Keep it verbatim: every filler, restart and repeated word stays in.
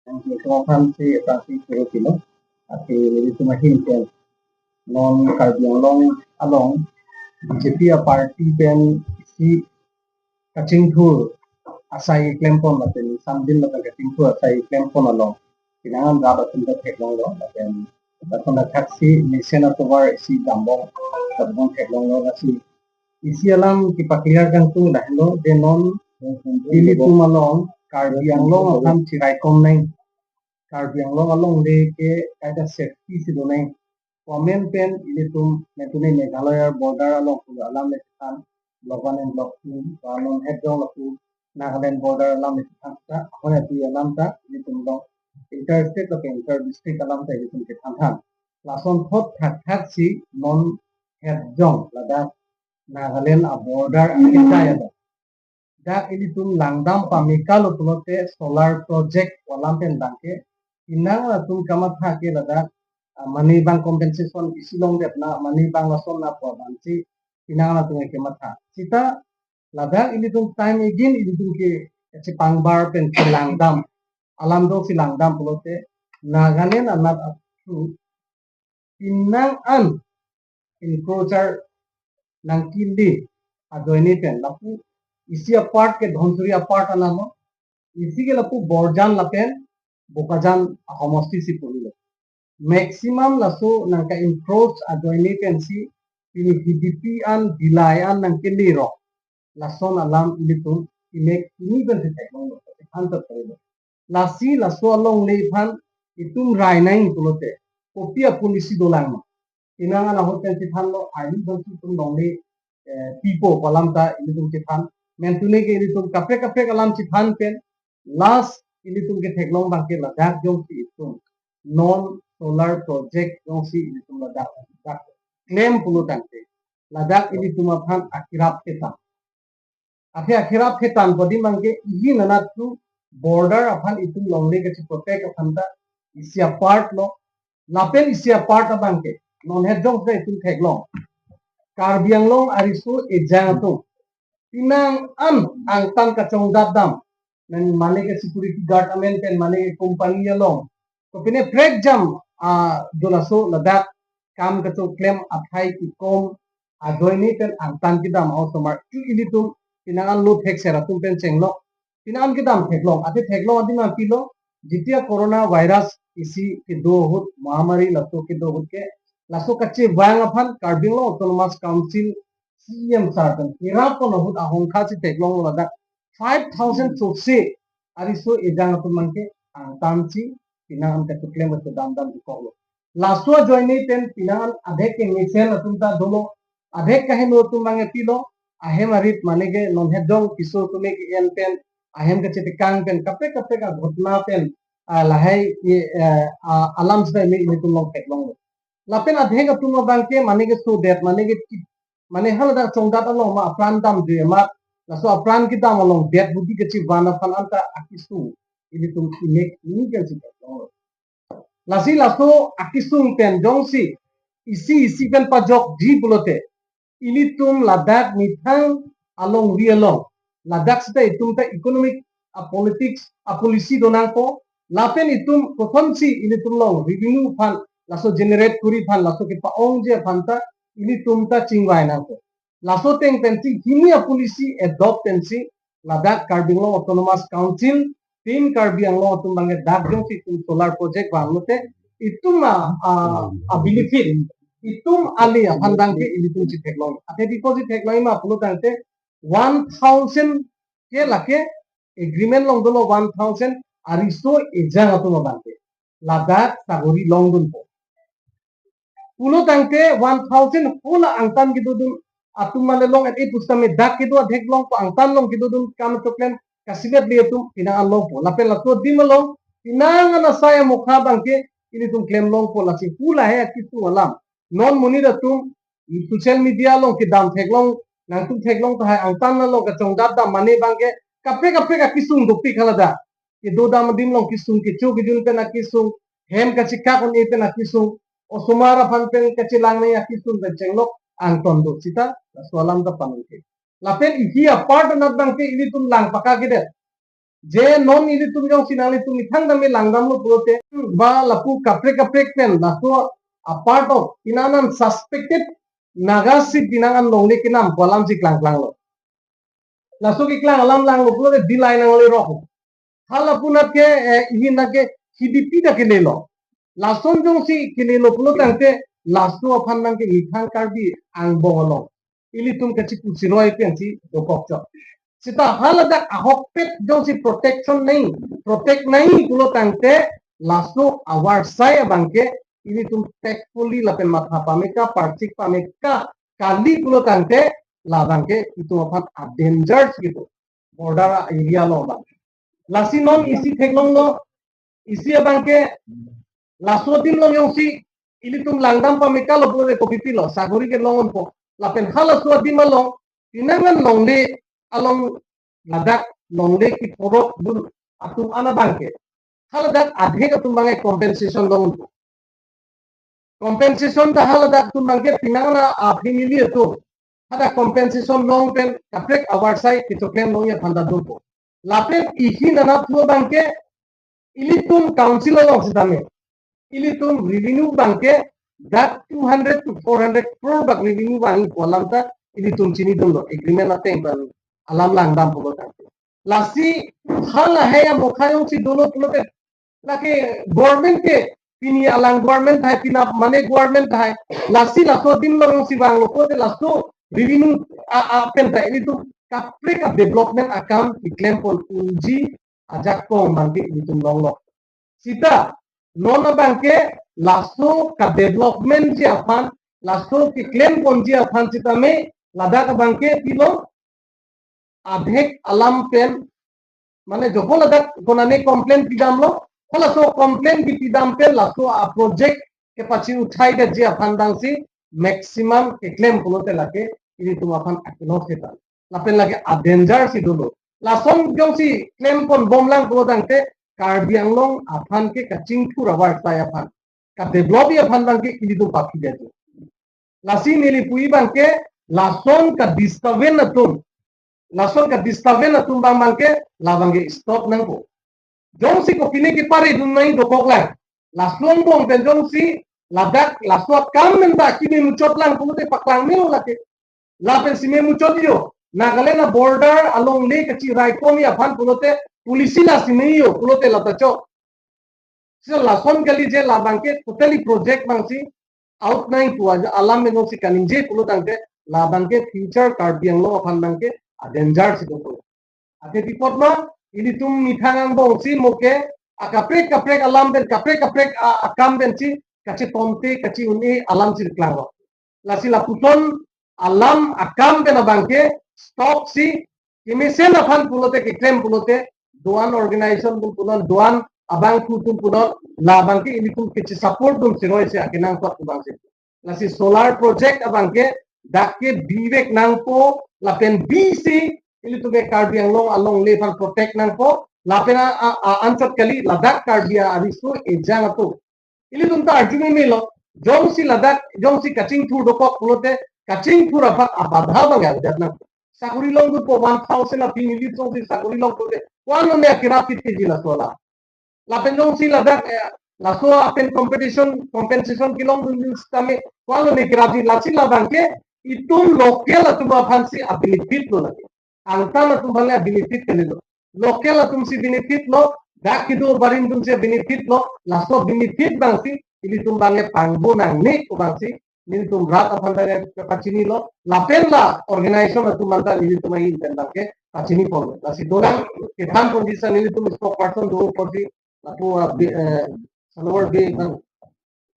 Yang itu kan si itu si kiri kilo. Tapi itu mahin kan non Karbi Anglong along B J P a party pen si kachingthur asai klempon lapen samdin lapen kachingthur asai klempon along. Pinangan rat atum ta theklonglo lapen lapen thaksi mesen atovar isi dambong dambong theklonglo lasi isi alam kepaclear kangtung dahlo de non ilitum along Karbi Anglong aphan chiraikom nang. Karbi Anglong alongle ke kaita safety si do nang. Comment pen ilitum metune Meghalaya border along pulo alam le than block one and block two, ba non het jong lapu Nagaland border alam le than ta, ahoi atu alam ta ilitum long interstate lapen inter district alam ta ilitum kethan than. Lason thot thak thak si non het jong ladak Nagaland a border akita ya. Dak ilitum langdam pameka lo pulote solar project alam pen bangke pinang latum kamatha ke ladak, ah, mane bang compensation isi longdet na mane bang lason na pu abang si pinang latum kematha. Sita ladak ilitum time again ilitum ke chepangbar pen chelangdam alam do si langdam pulote Nagaland anat atu pinang an encroacher nangkili ajoine pen lapu isi apart ke Dhansiri apart anamo isi ke lapu Borjan lapen Bokajan ahomosti si pulilo. Maximum laso nangka encroach ajoine pen si pini H D P an Dillai an nangkili ro lason alam ilitum imek ini pen si theklonglo, han ta pulilo. Lasi laso alongle aphan itum rai nang pulote kopi a policy dolang ma. Pinang an ahut pen chithan lo, ahi bangsi itum longle, eh, pipo pu alam ta ilitum chithan. Mentune ke ilitum kaprek kaprek alam chithan pen last ilitum ketheklong bangke ladak jongsi itum non solar project jongsi ilitum ladak dak klem pulo tangte ladak ilitum aphan akirap ketan. Athe akirap ketan podi bangke ihin anat tu border aphan itum longle kachi protect aphan ta isi apart lo. Lapen isi apart abangke non het jong ta itum theklong. Karbi Anglong ariso ejang atum pinang an angtan kachongdat dam. Nang mane ke security guard amen pen mane ke company along. Kopine prekjam a dolaso ladak kam kachoklem athai kikom ajoine pen angtan kedam a osomar i ilitum pinang an lo thek ser atum pen chenglok. Pinang an kedam theklong. Athe theklong adim apilo. Jitia corona virus isi kedo ahut mahamari laso kedo ahut ke laso kachevang aphan Karbi Anglong Autonomous Council C E M sir pen hirap pon ahut ahongkha si theklong ladak five thousand sose ariso ejang atum bangke angtan si pinang an kachoklem kachodam dam ikoklo. Laso ajoine pen pinang an adhek ke mesen atum ta dolo, adhek kaheno atum bangke pilo, ahem arit mane ke non het jong piso atum ke en pen, ahem kachetekang pen, kaprek kaprek aghotna pen, ah, lahai, eh, ah, alam sida ilitum long theklonglo. Lapen adhek atum abangke mane ke sodet, mane ke ki-, mane haladak chongdat along ma apran damjui amat, laso apran kedam along det budi kachivan aphan anta akisung ilitum imek ini kan si theklonglo. Lasi laso akisung pen jongsi isi isi pen pajokji pulote ilitum ladak methang alongri along ladak sita itum ta economic a politics a policy donangpo lapen itum kosonsi ilitum long revenue aphan laso generate kuri aphan laso kepa-ongji aphan ta ilitum ta chingvai nangpo. Laso ateng pensi hini a policy adopt pensi ladak Karbi Anglong Autonomous Council, Team Karbi Anglong atum bangke dak jongsi itum solar project vanglote itum a, a, a benefit, itum ali aphan bangke ilitum si theklong. Athe deposit theklong ma pulo tangte one thousand ke lake agreement long dolo one thousand ariso ejang atum abangke. Ladak sagori longdunpo. Pulo tangte one thousand hula angtan kedodun atum mane long et pusitame dak kedo adhek longpo angtan long kedodun kam choklem kasilet le atum pinang an longpo. Lapen laso adim along pinang an asai amokha bangke ilitum klem longpo lasi hula he akisung alam. Non monit atum social media along kedam theklong nangtum theklong tahai angtan along kachongdat dam mane bangke kaprek kaprek akisung dopik haladak. Kedo dam adim along kisung kecho kejun pen akisung hem kachekak un-e pen akisung osomar aphan pen kachelang nai akisung pen chenglok angton do sita laso alam ta panungke. Lapen ihi apart anat bangke ilitum lang paka kedet. Je non ilitum jongsi nanglitum methang dam langdamlo pulote, ba lapu kaprek kaprek pen laso a part of pinangan suspected Naga si pinangan longle kenam pu alam si klangklanglo. Laso keklang alam langlo pulote D-line nanglerok. Hala punat ke, eh, ihin nang ke H D P ta kelelo. Lason jongsi kelelo pulo tangte laso aphan nang ke methang Karbi angbong along ilitum kachipu siroi pensi dokok chok. Seta haladak ahokpet jongsi protection nai, protect nai pulo tangte laso avar sai abang ke ilitum tactfully lapen matha pameka, parchik pameka kali pulo tangte labang ke itum aphan a danger gitu. Border area along abang. Lasi non isi theklonglo, isi abang ke laso adim along jongsi ilitum langdam pamekalo pulote kopipilo, sakori kelong unpo. Lapen halaso adim along pinangan longle along ladak longle kiporok dun atum an abang ke haladak adhek atum abang ke compensation long unpo. Compensation ta haladak atum abang ke pinangan a family atum hadak compensation long pen kaprek avar sai kechoklem longji aphan ta dopo. Lapen ihin anat lo abang ke ilitum council along sitame ilitum revenue abang ke dak two hundred to four hundred crore bak revenue vangji pu alam ta ilitum chinidunlo agreement ateng pen alam langdam pulo tangte. Lasi halahei amokha jongsi dolo pulote lake government ke pini alang government hai, penap mane government hai, lasi laso adim along jongsi vanglo pulote laso revenue a, a pen ta ilitum kaprek a development akam keklem pon unji ajakong abang ke ilitum longlo. Seta non abang ke laso ka development ji aphan, laso keklem ponji aphan sitame ladak abang ke pilo adhek alam pen, mane jopo ladak konane complain pidamlo, halaso complain kepidam pen laso a project kepachi uthai detji aphan dangsi maximum keklem pulote lake ilitum aphan akilo seta. Lapen lake a danger si dolo. Lason jongsi klem pon bomlang pulo tangte Karbi Anglong aphan ke kachingthur avar sai aphan, ka develop ji aphan abang ke ilitum paphi detlo. Lasi neli puji abang ke lason ka disturbance atum, lason ka disturbance atum abang abang ke labang ke stop nangpo. Jongsi kopine kepare dun nai dokok lang. Lason angbong pen jongsi ladak laso akam pen ta keme muchot lang pulote paklang melo lake. Lapen sime muchot yo. Nagaland a border alongle kachirai ponji aphan pulote policy la sime yo pulote lata chok. Seta lason kali je labang ke totally project abang si out nai pu aja alam pen jongsi kaningje pulo tangte labang ke future Karbi Anglong aphan abang ke a danger si dolo. Ate pi apot ma ilitum methang angbong si mo ke akaprek kaprek alam pen kaprek kaprek a, akam pensi kachetomte kache-un-e alam si klanglo. Lasi lapuson alam akam pen abang ke stop si kemesen aphan pulote keklem pulote do-an organization atum punon, do-an abangphu atum punon, labang ke ilitum kachesupport dun siroi si akenangsot abang si. Lasi solar project abang ke dak ke bivek nangpo lapen bisi ilitum ke Karbi Anglong alongle aphan protect nangpo lapen a, a, a ansat kali ladak Karbi a ariso ejang atum. Ilitum ta arju melo, jongsi ladak jongsi kachingthur dokok pulote kachingthur aphan abadha abang avedet nang. Sakori longdunpo one thousand a family jongsi sakori longdunde, ko-an lone kerap kiti ji laso alam. Lapen jongsi ladak, eh, laso apen competition, compensation kelongdun sitame ko-an lone kerap ji, lasi labang ke itum local atum aphan si a benefit lo lake. Angtan atum aphan le a benefit kalilo. Local atum si benefit lo, dak kedo barim atum si benefit lo, laso benefit abang si ilitum abang le pangbo nangne pu abang si nelitum rat aphan ta kapachinilo, lapen la organization atum aphan ta nelitum ahin pen abang ke pachini ponlo. Lasi dolang kethan ponji sa nelitum spokesperson do porsi lapu, ah, be, eh, salawar be abang